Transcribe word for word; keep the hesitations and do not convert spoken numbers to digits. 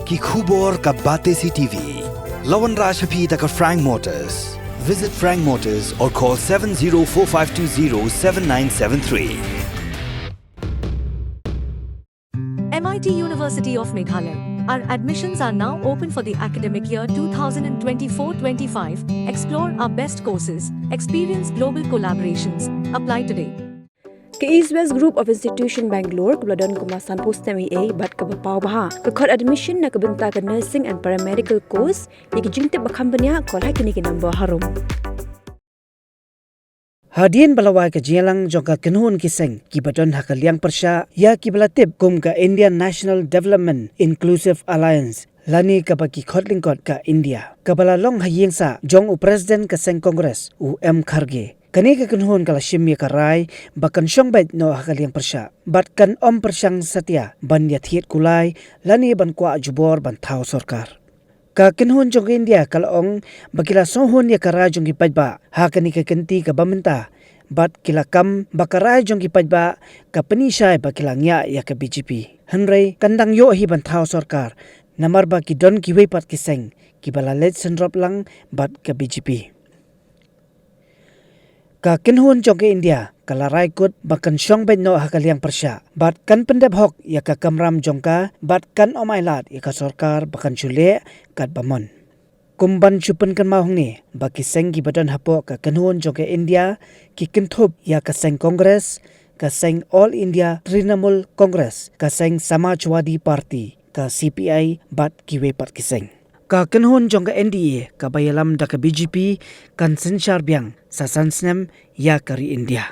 Ki khubor ka Batesi TV. La wanrah sha phi da ka Frank Motors. Visit Frank Motors or call seven zero four five two zero seven nine seven three. M I T University of Meghalaya. Our admissions are now open for the academic year two thousand twenty-four twenty-five. Explore our best courses, experience global collaborations. Apply today. Ka East West Group of Institution Bangalore kaba la don kumba sanphew snem eiei bad kaba paw bha ka khot admission na ka bynta ka nursing and paramedical course. Ïa ki jingtip ba kham bniah, call ha kine ki number harum. Hadien ba la wai ka jingïalang jong ka kynhun ki seng kiba don ha ka liang pyrshah ïa kiba la tip kum ka Indian National Development Inclusive Alliance lane kaba ki khot lyngkot ka INDIA, kaba la long ha ïing sah jong u President ka seng Congress, u M Kharge. Kane ka kynhun ka la shim ïa ka rai ba kan shong beit noh ha ka liang pyrshah bad kan ym pyrshang satia ban ïathied kulai lane ban kwah jubor ban thaw sorkar. Ka kynhun jong ka INDIA ka la ong ba ki la sngewhun ïa ka rai jong ki paidbah ha kane ka kynti kaba mynta bad ki la kam ba ka rai jong ki paidbah ka pyni shai ba ki la ngiah ïa ka BJP. Hynrei kan dang ïoh hi ban thaw sorkar namar ba ki don kiwei pat ki seng kiba la leit synrop lang bad ka BJP. Ka kynhun jong ka INDIA ka la rai kut ba kan shong beit noh ha ka liang pyrshah bad kan pyndep hok ïa ka kamram jong ka bad kan ym ailad ïa ka sorkar ba kan shu leh katba mon. Kum ban shu pynkynmaw hangne ba ki seng kiba don hapoh ka kynhun jong ka INDIA ki kynthup ïa ka seng Congress, ka seng All India Trinamool Congress, ka seng Samajwadi Party, ka CPI bad kiwei pat ki seng. Ka kynhun jong ka NDA kaba ïalam da ka BJP kan synshar biang sa san snem ïa ka ri India.